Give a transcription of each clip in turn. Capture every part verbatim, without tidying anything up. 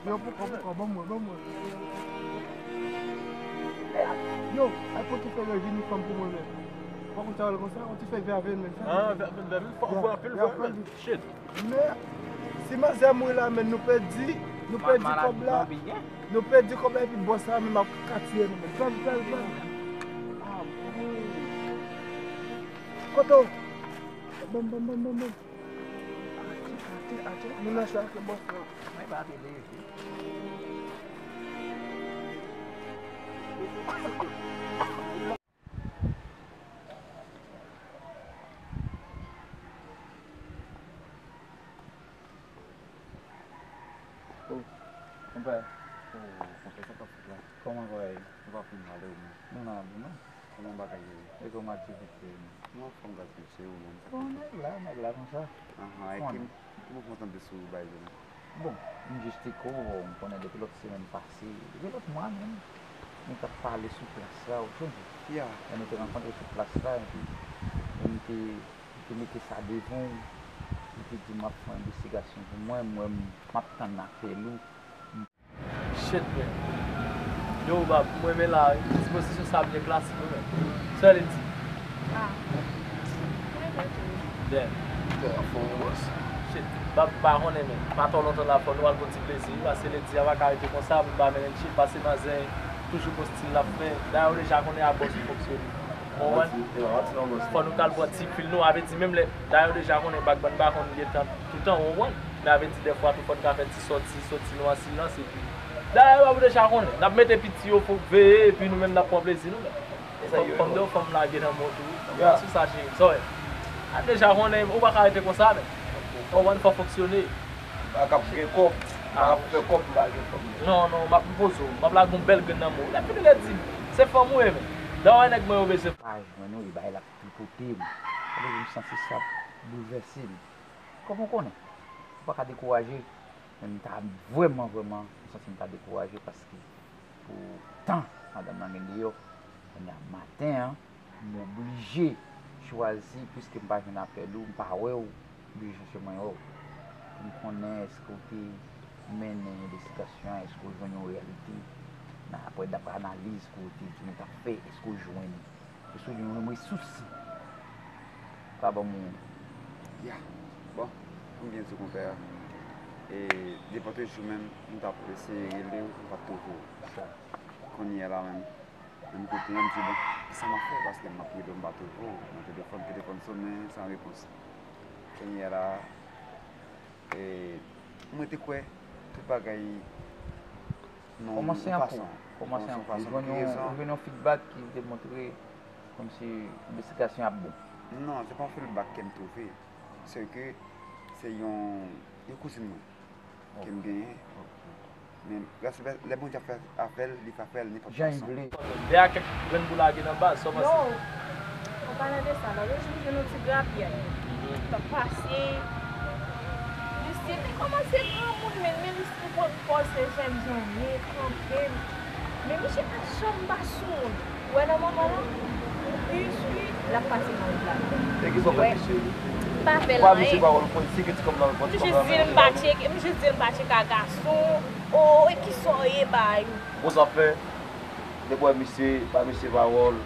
Yo, poko, poko, ban mwen, ban mwen. Yo, ay pran ti fè vèv inifòm pou mwen, men. Ou pa konn sa yo rele konsa, yon ti fè vèv avè l, men. Ah, vèv, vèv, vèv, fò, fò anpil, fò anpil. Shit. Men, si manzè mouri la, men, nou pèdi, nou pèdi kòb la. Nou pèdi kòb la, epi bòs la, men, ap ka tiye nou, men. Vèv, vèv, vèv. Ah, bon. Kote w? Bon, bon, bon, bon, bon. Atè, atè, atè. Nou nan cho ak bòs la. Mwen pa te leve. Oh, konpè. Oh, konpè, sa k ap fèt la? Kòman bagay? Nou pa fin mal, ou menm? Nou nan, non? Kòman bagay yo ye? E kòman aktivite yo? Nou anfòm, gad mesye, ou menm, sa k ap fèt? Bon, nèg la, nèg la konsa. Ahan, e ki, ki mouvman w tande sou bagay yo la? Bon, m jis te ko, m konnen depi lòt semèn pase, depi lòt mwa menm, nou t ap pale sou plas la, ou sonje? Ya. Lè nou te rankontre sou plas la, epi, epi m te, m te mete sa devan w, ou te di m ap fè yon envestigasyon pou mwen, m wè m, m ap tann apèl ou. Shit, men. Yo, Bab, m renmen la, wi. Dispozisyon sa byen klasik, wi, men. Sa li di? Ah. Mwen renmen tou. Damn. Te anfòm, bòs. Shit, Bab, m pa konnen, men. Pa twò lontan la, fò nou al pran ti plezi, wi, paske lendi a pa ka rete konsa, pou n pa mennen chill, paske manzè toujou gon stil l ap fè. Dayè, ou deja konnen a bòs ou fonksyone. Ou konprann? Fò nou t al pran ti fil nou, avè di menm lè, dayè, ou deja konnen bag bann pa konn gentan toutan, ou konprann? Men avè di dèfwa tou fò n ka fè ti sòti, sòti nou an silans epi. Dayè, w deja konnen. N ap mete piti yo fò veye epi nou menm n ap pran plezi nou menm. Fò m de w fò m lage nan men w tou. Fò m pa sou sa cheri. Sa w wè. A deja konnen, ou pa ka rete konsa menm. Ou konprann fò w fonksyone. M pa ka gen kòb, m pa ka fè kòb, m pa gen kòb. Non, non, m ap poze w. M ap lage yon bèl grenn nan men w. Lè fini lè di m, se fanm ou ye menm. Dayè nèg mwen yo bezwen. Pa jwenn ou, e bagay la ap tripote m. Sa vle di m santi sa ap boulvèse m. Kòman w konnen? Ou pa ka dekouraje. Men m ta vrèman, vrèman, m santi m ta dekouraje paske pou tan madanm nan gen deyò, kounye a maten an, m oblije chwazi, piske m pa jwenn apèl ou, m pa wè w, m oblije chèche mwen wè w. Pou m konnen èske w te mennen envestigasyon an, èske w jwenn yon reyalite, nan, apre, daprè analiz ke w te di nou t ap fè, èske w jwenn? Èske w jwenn yon resous? Ka ban m yon. Ya. Bon, pou m byen di w, konpè, e, nenpòt jou menm, m t ap eseye rele w, m p ap twouve w. Kounye a la menm, menm kote an, m di, bon, kisa m ap fè? Paske m ap rele w, m pa twouve w. Nan telefòn, telefòn sonnen, san repons. Kounye a la, e, mwen te kwè tout bagay nan yon fason. Kòmanse an kou. Kòmanse an kou. Ou jwenn yon, ou jwenn yon feedback ki te montre kòmsi envestigasyon ap bon. Non, se pa yon feedback ke m twouve. Se ke se yon, yon kouzin mwen ke m genyen. Men, lè, lè Bondye ap fè afè l, li ka fè l nenpòt fason. Jan l vle. Dèyè kèk grenn pou lage nan baz, sa w panse? Non, an palan de sa, lòt jou m jwenn yon ti grapyè k ap pase. Misye te kòmanse granmoun, men, men misye pran pòz se jèn, jèn, men kanpe. Men misye pa janm pa sou moun. Ou wè nan moman lan, plis wi, l ap pase nan wout la. E kisa w fè misye? M pa fè l anyen. Misye pa wè l, ou pran, tcheke ti kòb la, pran ti kòb la. M jis di l m pa tcheke, m jis di l m pa tcheke a gason. O, e kisa w ye, bay ou? Bon, sa fè, depi w wè misye, pa mesye pawòl,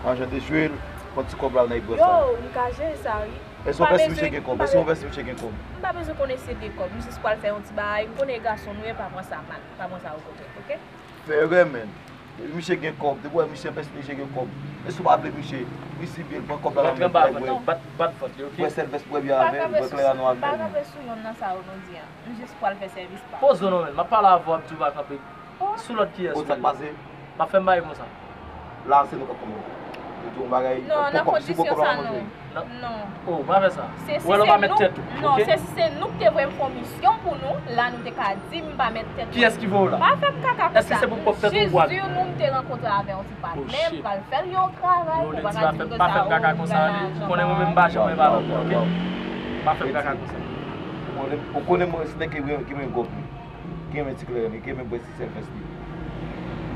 an jan de jwe l, pran ti kòb la nan ebrans la. Yo, m ka jere sa, wi. Èske w panse misye gen kòb? Èske w panse misye gen kòb? M pa bezwen konnen si l gen kòb. M jis pral fè yon ti bagay. M konnen e gason nou ye, pa pran sa mal. Pa pran sa o kontrè, oke? Fè erè, menn. Depi misye gen kòb, depi w wè misye, misye gen kòb. Èske w pa vle misye? Misye byen, pran kòb la nan men l, bwè. Bat, bat vant li, oke? Bwè sèl vès, bwè byen avè l, bwè klè a nou avè l. Pa kanpe sou youn nan sa yo nou di an. M jis pral fè sèvis pa m. Poze w non, menn. M ap pale avè w, m ap di w pa kanpe. Sou lòd kiyès ou ye? Sa k pase? M ap fè m bagay konsa. La, se nou k ap kòmanse. Yo di yon bagay. Non, nan kondisyon sa, non. Non. Oh, pa fè sa. Ou wè lè w pa mèt tèt ou, non, oke? Se si se nou ki te voye m fè yon misyon pou nou, la nou te ka di m pa mèt tèt mwen. Kiyès ki voye w la? Pa fè m kaka konsa. Èske se pou pwòp tèt ou w pral? Jis di nou m te rankontre avè yon ti patnè, m pral fè l yon travay, ou pa ka di m konsa, oh, m pral ajan ba. Konnen mwen menm m pa janm renmen avè w, oke? Pa fè m kaka konsa. Ou konnen mwen se nèg ki renmen gòb li. Ki renmen ti kleren li, ki renmen bwè ti sèl vès li.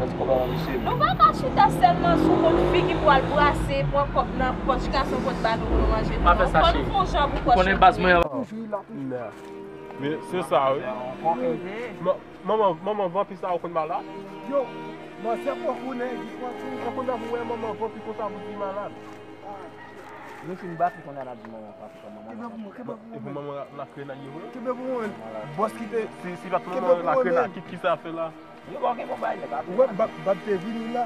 Pran ti kòb la nan miche. Nou pa ka chita sèlman sou kont fi ki pral brase, pran kòb nan pòch gason pou l ba nou pou nou manje. Pa fè sa, cheri. Fò n fè yon jan pou pòch nou. Ou konnen baz mwen an. Men se sa, wi. Manman, manman, vanpi sa yo konn malad? Yo, manzè pran kou nèg, li pran kou. An konn ap wè manman vanpi konsa pou di malad. Nou fin bat li, kounye a n ap di manman pa fè sa, manman pa fè sa. Kenbe pou mwen, kenbe pou mwen. Epi manman la, la krenay ye vre. Kenbe pou mwen. Bòs kite. Si, si pa t manman la krenay, ki, ki sa fè la? Yo pa gen bon bagay nèg la. Ou wè, Bab, Bab te vini la.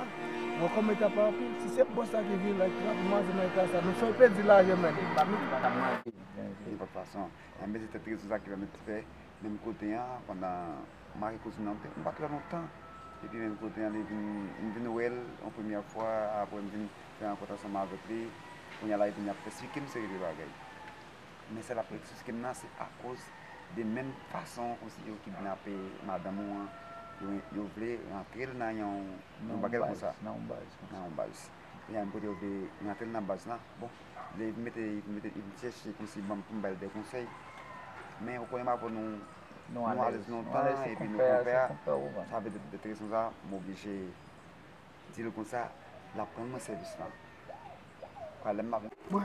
Mwen kòm eta pa anpil. Si se bòs la ki vini la, ki pa pou manzè nan eta sa, nou fè pèdi lajan menm. Nenpòt fason. Enben, se tèt rezon sa ki pèmèt fè menm kote a, pandan m ak kouzin nan, m pa t la lontan. Epi menm kote a, li vin, m vin wè l yon premyè fwa, apre m vin fè rankont ansanm avèk li. Kounye a la, li vin ap esplike m seri de bagay. Men sa l ap esplike m nan, se akoz de menm fason kòmsi yo kidnape madanm ou an, yo, yo vle rantre l nan yon, yon bagay konsa. Nan yon baz konsa. Nan yon baz. Kounye a, menm kote yo vle rantre l nan baz la, bon, lè li vin mete, li vin mete, li vin chèche kòmsi ban m, pou m ba l de konsèy. Men ou konnen m avè w, nou, nou alèz lontan, epi nou konpè a, sa vle di, de rezon sa, m oblije di l konsa, l ap rann mwen sèvis la. Kwa lè m ap... Bon,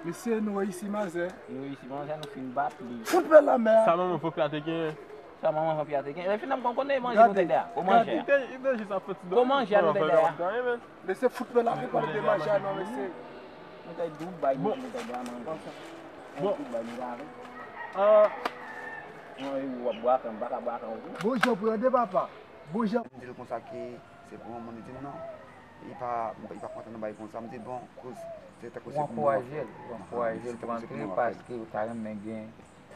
mesye, nou reyisi manzè. Nou reyisi manzè, nou fin bat li. Fout pè la mè a. Sa manman vanpi a te gen? Sa manman vanpi a te gen? Lè fin nan m konn konnen manje nou te dè a. Gade, gade. Ou manje a. Li te, li te jis ap fè ti dòmi. Ou manje a nou te dè a. Mesye, fout pè la, pa pale de manje a non, mesye. Nou te dou bay nou te dè a manje. Bon. Dou bay nou lave. Ah. Mwen, w ap bwa kan, m pa ka bwa kan ou. Bon jan pou yo de papa. Bon jan. M di l konsa ke se pou yon moun, li di m non. Li pa, li pa kontan nan bagay konsa. M di bon, koz se tankou se pou mwen. Ou ankouraje l, ou ankouraje l pou antre paske ou ta renmen gen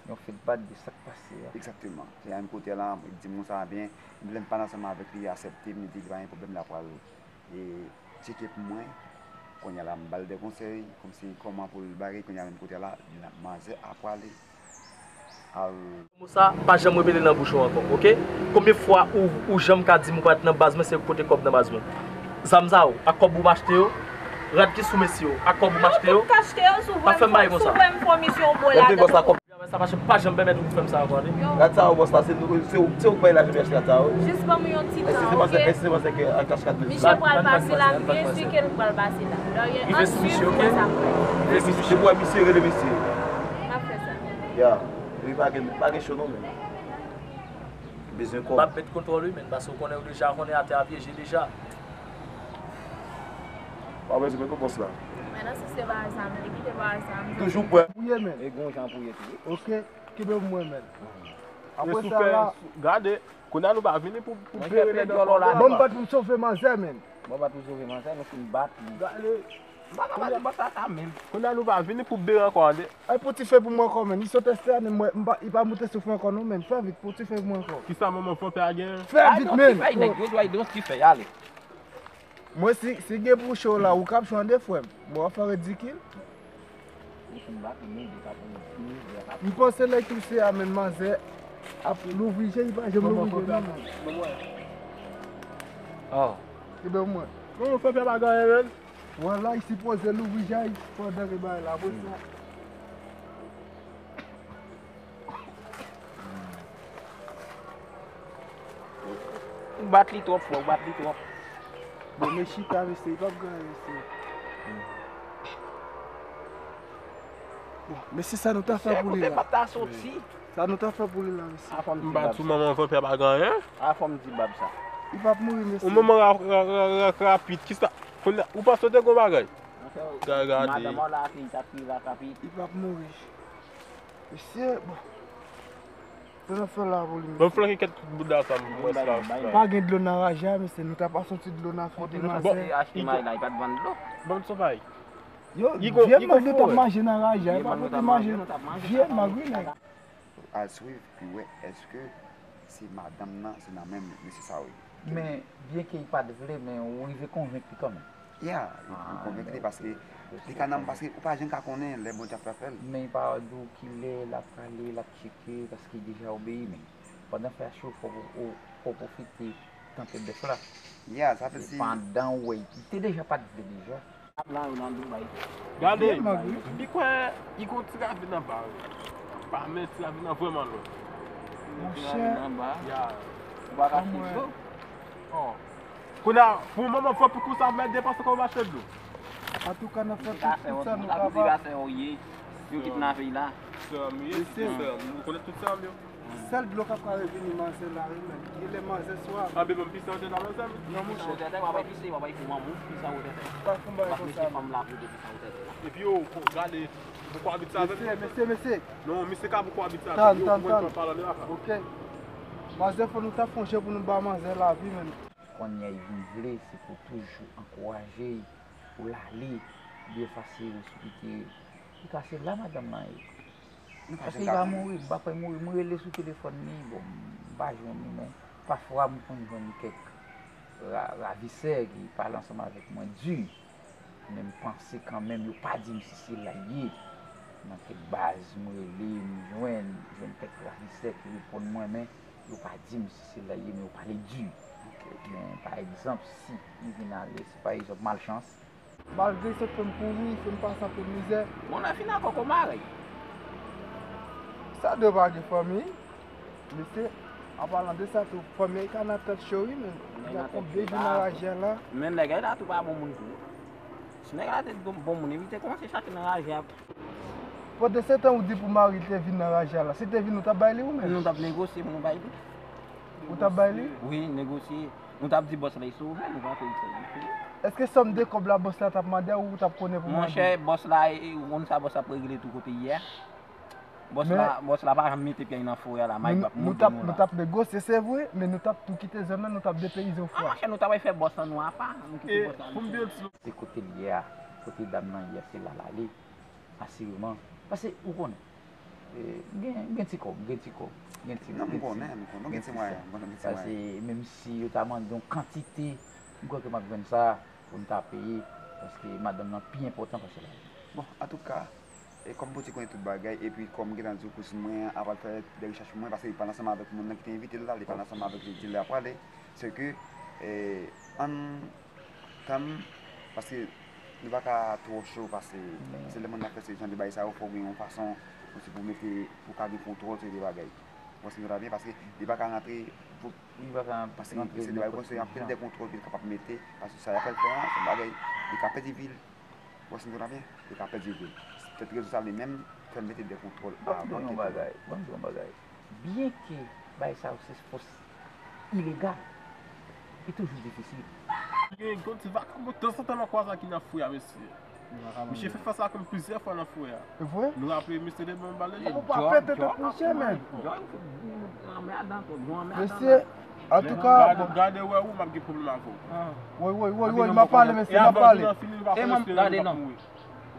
yon feedback de sa k pase a. Egzakteman. Se a menm kote a la, li di m konsa, byen, lè m pale ansanm avèk li, li aksepte, m di li pa gen pwoblèm, l ap pral e tcheke pou mwen. Kounye a la, m ba l de konsèy, kòmsi kòman pou l bare, kounye a menm kote a la, manzè ap prale al. Mo sa, pa janm repete nan bouch ou ankò, oke? Konbyen fwa ou, ou janm ka di m ou pa t nan baz mwen, se kote kòb nan baz mwen? Zam sa yo, ak kòb ou m achte yo, rad ki sou mesye yo, ak kòb ou m achte yo, pa fè m bagay konsa. Sa pa ch-, pa janm pèmèt ou fè m sa ankò, tande. Gad sa, bòs la, se nou, se ou, se ou k bay lajan pou y achte gad sa, wi. Jis ban m yon ti tan, oke? Èske se panse ke al achte gad mesye? Misye pral pase la, m esplike l pral pase la. Rive sou misye, oke? Rive sou misye, depi w wè misye, rele misye. M ap fè sa. Ya, wi, pa gen, pa gen cho non, men. Bezwen kòb. M ap met kontwòl, wi, men, paske w konnen, w deja konnen atè a pyeje deja. Pa bezwen met yon bòs la. Men nan sens se bagay sa, men li kite bagay sa, men. Toujou prè. Pou ye, men. E gon jan pou ye tou, wi. Oke, kenbe pou mwen, men. Apre sa la. Gade, kounye a nou pa vini pou, pou bere nèg ankò. Ban m bat pou m sove manzè, men. Ban m bat pou sove manzè, nou fin bat li. Gade. M pa ka pale bòs la sa menm. Kounye a nou pa vini pou bere ankò, tande. Ay, pou ti fè pou mwen ankò, men. Li sot èstè a, men mwen, m pa, li pa moute souf mwen ankò, non, men. Fè vit, pou ti fè pou mwen ankò. Kisa manman fanpè a gen? Fè vit, men. Ay, non, ti fè, nèg yo, ay, non, ti fè, ale. Mwen, si, si gen pou cho la, ou k ap cho an de frè m. Bon, w ap fè ridikil. M panse lè touse a, men manzè ap louvri je, li pa janm louvri je, non, men. Oh. Kenbe mwen. Manman fanpè pa gen anyen, men. Wè la, li sipoze louvri je pandan ke bagay la, apre sa. Ou bat li twòp, frè, ou bat li twòp. Bon, men chita, mesye, li p ap gen anyen, mesye. Bon, mesye, sa nou ta fè pou li la? Sa nou ta fè pou li la, mesye? M bat sou manman vanpè pa gen anyen. A, fò m di Bab sa. Li p ap mouri, mesye. Yon manman ra-, ra-, ra-, ra-, rapid, kisa? Kounye a, ou panse w te gon bagay? Ka gade. Madanm an la, fi, ta kriye la, ta fi. Li p ap mouri. Mesye, bon. Sa n ap fè la pou li, mesye? Bon, flanke kèt bouda sa, m wè sa. Pa gen dlo nan raje a, mesye. Nou ta pase yon ti dlo nan figi manzè. Bon, achte may la, li pa t vann dlo. Bon, son bay. Yo, vye mang yo t ap manje nan raje a, li pa pote manje. Vye mang, wi, nèg. Al swiv, pi wè, èske se madanm nan, se nan men mesye sa yo ye. Men, byenke li pa t vle, men ou rive konvenk li kanmenm. Ya, li konvenk li paske li ka nan, paske ou pa janm ka konnen lè Bondye ap fè fè l. Men li pa di w kilè l ap prale, l ap tcheke, paske li deja obeyi, men pandan fè a cho, fò w, w, fò w pwofite tanpè bèf la. Ya, sa vle di. Pandan w wè, li te deja pa t vle deja. Gade, li kwè li gon ti ravin anba, wi. Anba, men ti ravin nan vrèman lwen. Monchè. Ya. Ou pa ka fè dlo. Oh. Kounye a, pou manman fò pikou sa mèt depanse kòb achte dlo. Antouka, n ap fè tout, tout sa nou kapab. Yo kit nan peyi la. Sè m ye, se sè m. Nou konèt tout sè m yo. Sèl dlo k ap ka revini manzè la, wi, men. Genlè manzè swa. Anben, ban m pise nan tèt a manzè m. Non, monchè. Pise nan tèt, w ap pise, w ap pise manman w, pise nan tèt la. Pa fè m bagay konsa, non. Epi yo, gade, poko abitye avè m. Mesye, mesye, mesye. Non, misye ka poko abitye avè m. Tann, tann, tann. Ok. Manzè, fò nou ta fè yon jan pou nou ba manzè lavi, men. Kounye a, li vin vle, se pou toujou ankouraje l, pou l ale, li efase yo sou pite. Li ka se la madanm nan ye. Paske li ka mouri, m pa kwè mouri. M rele sou telefòn li, bon, m pa jwenn li, men pafwa m konn jwenn kèk ra-, ravisè ki pale ansanm avèk mwen di. Men m panse kanmenm, yo pa di m si se la l ye. Nan kèk baz, m rele, m jwenn, jwenn kèk ravisè ki reponn mwen, men yo pa di m si se la l ye, men yo pale di. Men, pa egzanp, si li vin ale, si pa egzanp, malchans, malgre sot fè m kouri, fè m pase anpil mizè. Bon, nan fin akò kòmare. Sa dwe pa gen fanmi. Mesye, an palan de sa tou, fanmi an ka nan tèt cho wi, men. Nèg nan tèt cho la. Konbyen jou nan raje a la? Men nèg la tou pa bon moun tou. Si nèg la te bon, bon moun, li te kòmanse chache nan raje a. Pandan se tan ou di pou mari l te vin nan raje a la, si te vin ou t ap bay li ou menm? Nou t ap negosye pou nou bay li. Ou t ap bay li? Wi, negosye. Nou t ap di bòs la li sove, nou pa te di sa. Èske sòm de kòb la bòs la t ap mande a ou t ap konnen pou mande? Monchè, bòs la, e, ou konn sa bòs la ap regle tou kote l ye a. Bòs la, bòs la pa janm mete pye l nan fouya la, Maybach montre nou la. Nou t ap negosye, se vre, men nou t ap tou kite zòn nan, nou t ap depeyize yon fwa. A, monchè, nou t ap fè bòs lan nou apa, nou kite bòs la. Se kote l ye a, kote dam nan ye a, se la l ale. Asireman. Paske, ou konnen, e, gen, gen ti kòb, gen ti kòb, gen ti, non, m konnen, m konnen, gen ti mwayen, m konnen gen ti mwayen. Paske, menm si yo ta mande yon kantite, m kwè ke m ap jwenn sa pou m ta peye, paske madanm nan pi enpòtan pase lavi. Bon, antouka, e kòm Bondye konnen tout bagay, epi kòm m gentan di w kouzen mwen an ap al fè de rechèch pou mwen, paske li pale ansanm avèk moun nan ki te envite l la, li pale ansanm avèk li, di l li ap prale, se ke, e, ann Tann, paske nou pa ka twò cho, paske se lè moun nan fè se jan de bagay sa yo, fò w gen yon fason osi pou mete, pou w ka gen kontwòl sou de bagay. Ou konprann sa m di la byen? Paske li pa ka rantre, pou, paske se de bagay konsa, y ap pèdi de kontwòl, li kapab mete, paske sa y ap fè l fè an, se yon bagay, li ka pèdi vi l. Ou konprann sa m di la byen? Li ka pèdi vi l. Se petèt rezon sa li menm fè l mete de kontwòl avan ke. Ban m di w yon bagay, ban m di w yon bagay. Byenke bagay sa yo se fòs ilegal, li toujou difisil. Gen, gen yon ti vakabon tanzantan m ap kwaze a ki nan fouya, mesye. Misye fè fas la kòm plizyè fwa nan fouya. E vre? Nou raple misye te ban m bal de jòn. Ou pa pete tèt mouche, men. Mesye, antouka, gade, gade wè ou m ap gen pwoblèm avè w. Woy, woy, woy, woy, m ap pale, mesye, m ap pale. E manm, gade non.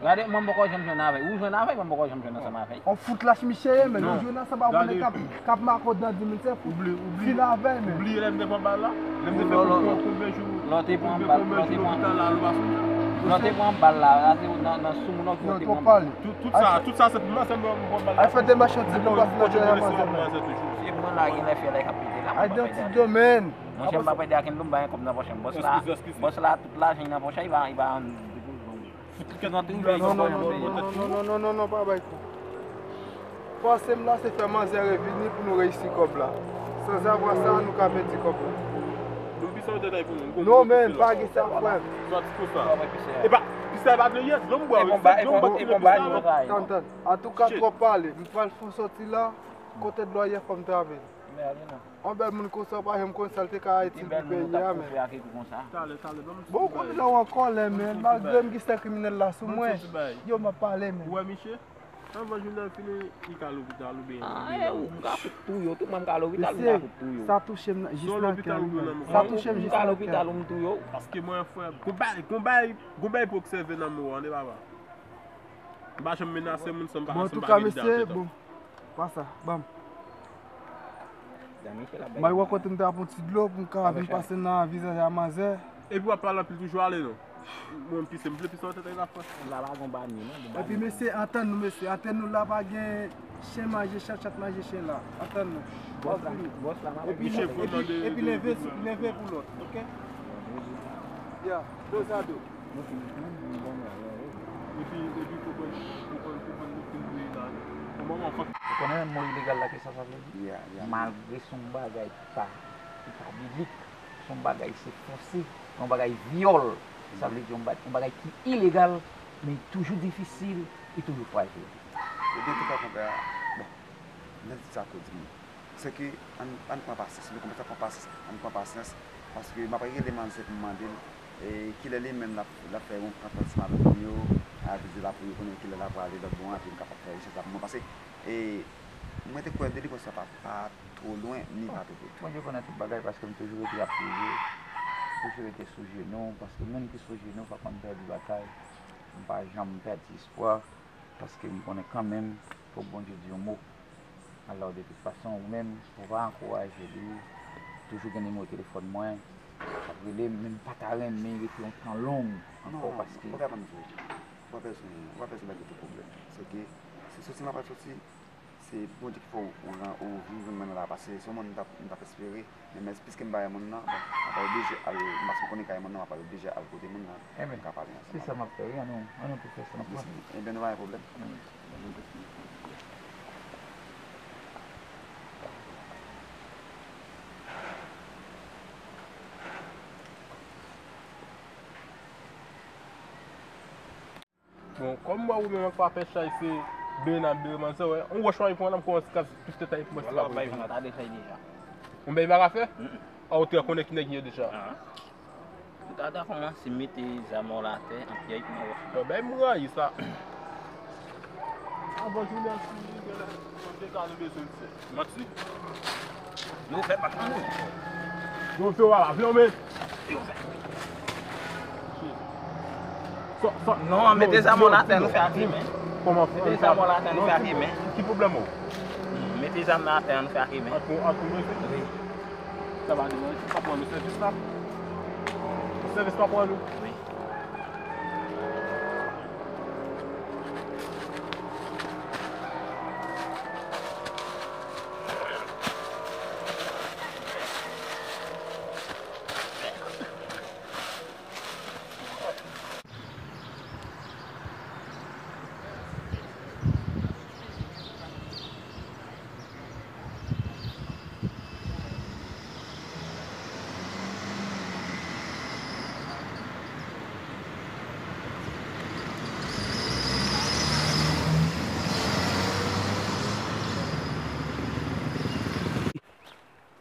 Gade, mwen m poko janm jwenn avè l. Ou jwenn avè l, mwen m poko janm jwenn ansanm avè l. On fout lach misye ye, men. Ou jwenn ansanm avè nèg k ap, k ap makòt nan di mil sèf. Oubli, oubli. Fin avè l, men. Oubli lè m te pran bal la. Lè m te fè konbyen, konbyen jou, lè w te pran bal, lè w te pran, lè w te pran bal la, la se nan, nan sou moun nan ki te pran bal. Tout, tout sa, tout sa se pou mwen, se mwen m pran bal la. Al fè demach yon ti kou, pa fin nan tèren manzè. Se mwen la gen lè fè lè k ap pete la. Ay, dan ti domèn. Monchè, m pa pede ak enn dlo, m pa gen kòb nan pòch mwen. Bòs la, bòs la, tout lajan nan pòch la, li pa, li pa. Non, non, non, non, pa bay kou. Panse m la se fè manzè revini pou nou reyisi kòb la. Sanzavwa sa, nou ka pèdi kòb la. Non, men, pa gen sa, frè m. Epa, pisa e pa dlo yès, dlo m bwè, wi, se dlo m bwè, wi, pisa. Tann, tann. Antouka, twòp pale. M pral fè yon sòti la. Kote dlo a ye, fò m travèse. Yon bèl moun konsa, w pa janm konn sa l te ka itil pou peyi a, men. Talè, talè, ban m ti bagay. Bon, ou konn lè w an kòlè, men. Malgre m gen sèl kriminèl la sou mwen, yo, m ap pale, men. Ou wè, misye? Anvan jounen an fini, li ka lopital oubyen li la. Ah, ou, m ka fout touye w. Tout mwen m ka lopital, m ka fout touye w. Sa touche m jis nan kè m. Sa touche m jis nan kè m. Ou m ka lopital, ou m touye w. Paske mwen, frè, gon bagay, gon bagay, gon bagay pou obsève nan men w, tande papa. M pa janm menase moun san m pa, san m pa gen danje. Bon, antouka, mesye, bon, pa sa, ban m. Mwen wè kote m ta pran ti dlo pou m ka vin pase nan vizaj a manzè. Epi w ap pale anpil toujou, ale non. Mwen m pise, m vle pise nan tèt la fò. La pa gon bani non, gon bani. Epi mesye, antann nou mesye, antann nou la pa gen chen manje chat, chat manje chen la. Antann nou. Bòs la, bòs la pa. Epi, epi, epi leve, leve pou lòt, oke? Ya, dos a dos. Epi, epi, konprann, konprann, konprann nou fin touye la. Kòman w fè? Ou konnen mo ilegal la, kisa sa vle di? Malgre se yon bagay ki pa, ki pa biblik, se yon bagay, se fòse, yon bagay vyòl. Sa vle di yon ba-, yon bagay ki ilegal, men li toujou difisil, li toujou fraje. Ebyen, tout sa kontrè a, bon, nan di sa koz moun. Se ke ann, ann pran pasyans. Nou kòmanse ap pran pasyans. Ann pran pasyans. Paske m ap rele manzè pou m mande l, e, kilè li menm l ap, l ap fè yon kontrèsman avèk moun yo, a, vizye la pou yo konnen kilè l ap prale lòt bò an, epi m kapab fè rechèch la pou mwen. Paske, e, mwen te kwè delivrans la pa, pa twò lwen, ni pa twò pre tou. Bondye konnen tout bagay, paske m toujou rete ap priye, toujou rete sou jenou, paske moun ki sou jenou pa konn pèdi batay. M pa janm pèdi espwa, paske m konnen kanmenm, fòk Bondye di yon mo. Alò, de tout fason, ou menm, ou va ankouraje li. Toujou gen nimewo telefòn mwen. Ap rele m, men m pa ta renmen rete yon tan long ankò, paske... Non, non, ou pa janm sou, ou pa bezwen, ou pa bezwen bay tèt ou pwoblèm. Se ke, se soti m ap soti, se Bondye ki fè w, ou ran-, ou vin jwenn mwen la, paske se yon moun m t ap, m t ap espere. Men, men piske m pa wè moun nan, bon, m ap oblije al, m pa konnen kay moun nan, m ap oblije al kote moun nan, m ka pale ansanm avè l. Se sa m ap fè, wi, an nou, an nou tou fè sa, n ap pran. Ebyen, nou pa gen pwoblèm. Bon, kòm m wè ou menm ak pa fè chay se bere n ap bere manzè, wè. On wòch mwen pran nan m kòmanse kase plis tèt a pou mwen. Wala, bay vin la, ta de chay deja. On bay pa ka fè? A, ou te konnen ki nèg ye deja. Ou ta, ta kòmanse mete zam ou la atè, an pyèy pou mwen wè. Bon, bay m rayi sa. Anvan jounen an fini, gen lè, konte ka nou bezwen l fè. Manti. Yo fè pa tann ou. Yo fè w ala, vle w men. Yo fè. Sa, sa, non, mete zam ou atè, nou fè ak li men. Kòman fè? Mete zam ou atè, nou fè ak li men. Ki pwoblèm ou? Mete zam nan atè, nou fè ak li men. Ak, ak, wi. Sa va di mwen, sa pran nou sèvis la? Sèvis pa pran nou? Wi.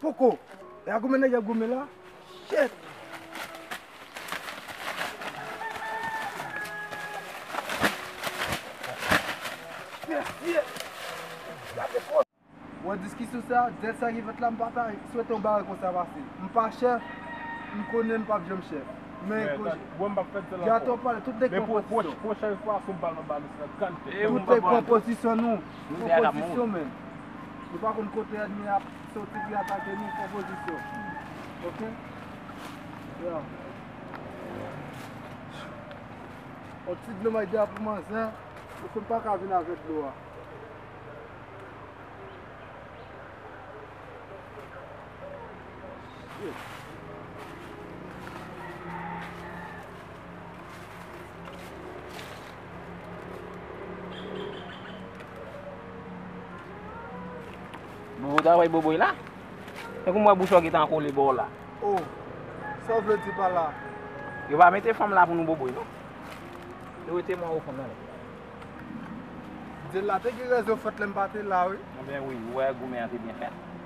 Poko. E a goumen nèg y ap goumen la? Shit! Mesye! Gade kò. Wè diskisyon sa, dèt sa ki fèt la, m pa ta swete yon bagay konsa pase. M pa chèf, m konnen m p ap janm chèf. Men, men, koze, bon, m p ap fè dèt la ankò. Gato pale, tout nèg pran pozisyon. Men pwochèn fwa, si w bal nan balis la, gad tèt. Tout nèg pran pozisyon nou. Pran pozisyon, men. Nou pa konn kote ènmi ap soti pou y atake nou, pran pozisyon. Oke? Ya. On ti dlo m ap di a pou manzè, ou konn pa ka vin avèk dlo a. Bon, ou travay boboy la? Tankou m wè bouch ou gentan kole bò w la. Oh, sa w vle di pa la? Yo pa mete fanm la pou nou boboy, non. Yo rete mwen ofon nan. Dye la te gen rezon fèt lè m pa te la, wi. Anben wi, ou wè goumen an te byen fèt.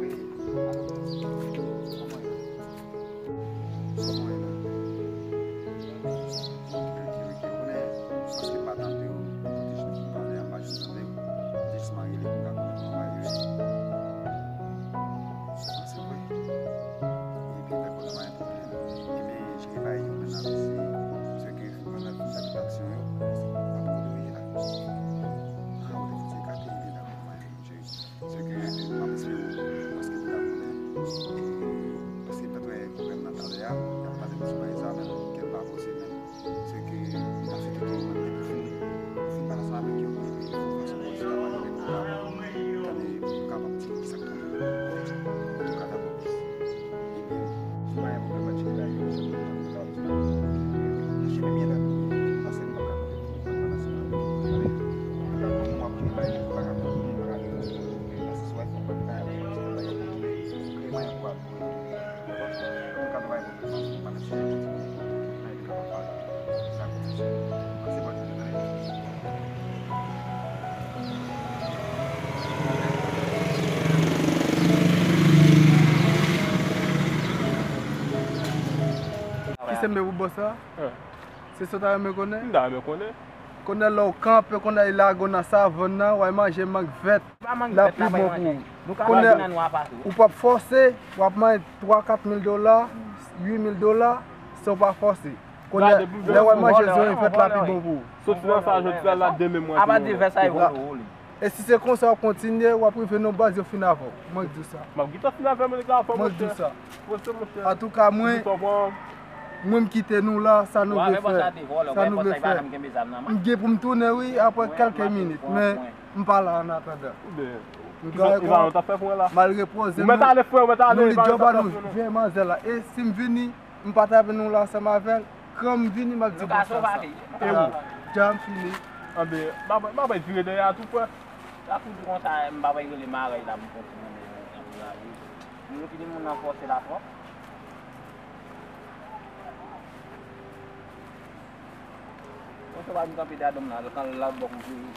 Wi, alo, kòman w ye la? Kòman w ye la? Ok, ok, ok. Ou konnen, paske m pa tande w, m te jis vin pale a, m pa jis tande w. M te jis marye li pou m ka konnen kòman bagay yo ye. Ah, se vre? Epi, dakò, la pa gen pwoblèm. Ebyen, jere bagay yo, men n ap eseye. Paske pandan m fè tout aksyon yo, m ap kouri la. Ah, ou te fouti ekate, ebyen, dakò, m ap jere. Se ke m ap espere w, paske m ta konnen. E, paske m ta wè frè m nan talè a, y ap pale m sou bagay sa, men kè m pa poze, men se ke m ta swete ke ou menm tou fin, ou fin pale ansanm avèk yo, epi fason pou yo travay, epi pou yo tande, pou yo kapab di kisa k tonbe. Antouka, dakò, plis. Ebyen, si w pa gen pwoblèm, mwen tcheke bagay yo, sa nou kapab di. Mache menm yè la, paske m pa ka tande pou w pale ansanm avèk yo. Antouka, kòm w ap jere bagay yo, m pa ka tande, m pa ka tande. Nan sans wè, fòk mwen ta, fòk mwen ta, fòk mwen ta, fòk mwen ta, Ki semble pou bòs la? Se sa w ta renmen konnen? M ta renmen konnen. Konnen lè w kanpe, konnen l lage w nan savann nan, w al manje mang vèt. Lapli bon pou ou. Konnen ou p ap fòse, w ap manje twa, kat mil dola, uit mil dola, san w pa fòse. Konnen lè w al manje zonyon vèt, lapli bon pou ou. Soti nan sa jodi a la, demen mwen ap manje. E si se konsa w ap kontinye, w ap rive nan baz yo fin avè w. Mwen k di w sa. M ap gentan fin avè w, men nèg la fò, monchè. Mwen k di w sa. Monchè, monchè. Antouka, mwen, mwen m kite nou la, sa nou vle fè. Sa nou vle fè. M gen pou m tounen, wi, apre kèlke minit, men m pa la annatandan. M gade kòman, malgre pwoze nou, nou li djòb a nou, vye manzè la. E si m vini, m pa t avè nou la ansanm avè l, kran m vini, m ap di bòs la sa. E ou? Dja m fini. Anben, m ap, m ap vire dèyè a tou, frè. Sa pou di konsa, m pa pral rele marèy la, m kontinye nan, nan, nan lari. Nou kite moun nan fòse la twòp. Konsa pa vin kanpe dèyè dòm la, l al lòt bò pou vire.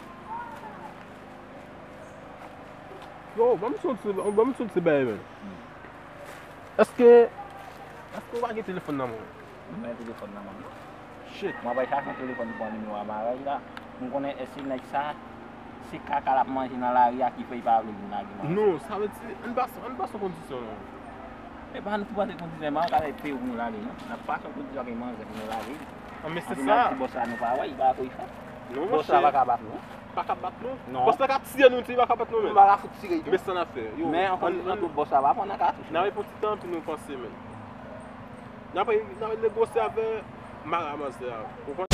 Yo, ban m soti, ban m soti bagay, men. Èske, èske w pa gen telefòn nan men w? Mwen gen telefòn nan men m. Shit. Mwen pral chache yon telefòn pou pran nimewo a marèy la. M konnen èske nèg sa, se kaka l ap manje nan lari a ki fè l pa vle vin lage manje. Non, sa vle di, ann pase, ann pase yon kondisyon non. E pa nou ki pase kondisyon, men an ka fè peyi pou nou lage non. N ap pase yon kondisyon avèk manzè pou nou lage. An, men se sa. An, di bòs la nou pa wè, li pa wè sa l fè. Non, monchè. Bòs la pa ka bat nou. Pa ka bat nou. Non. Bòs la ka tiye nou tou, li pa ka bat nou menm. M pa ka fout tire l tou. Men sa n ap fè. Yo, men ankò, ann, ann tou, bòs la pa pran nan katouch. N ap fè yon ti tan, anpi nou panse menm. N ap, n ap negosye avè mara manzè a. Ou konprann?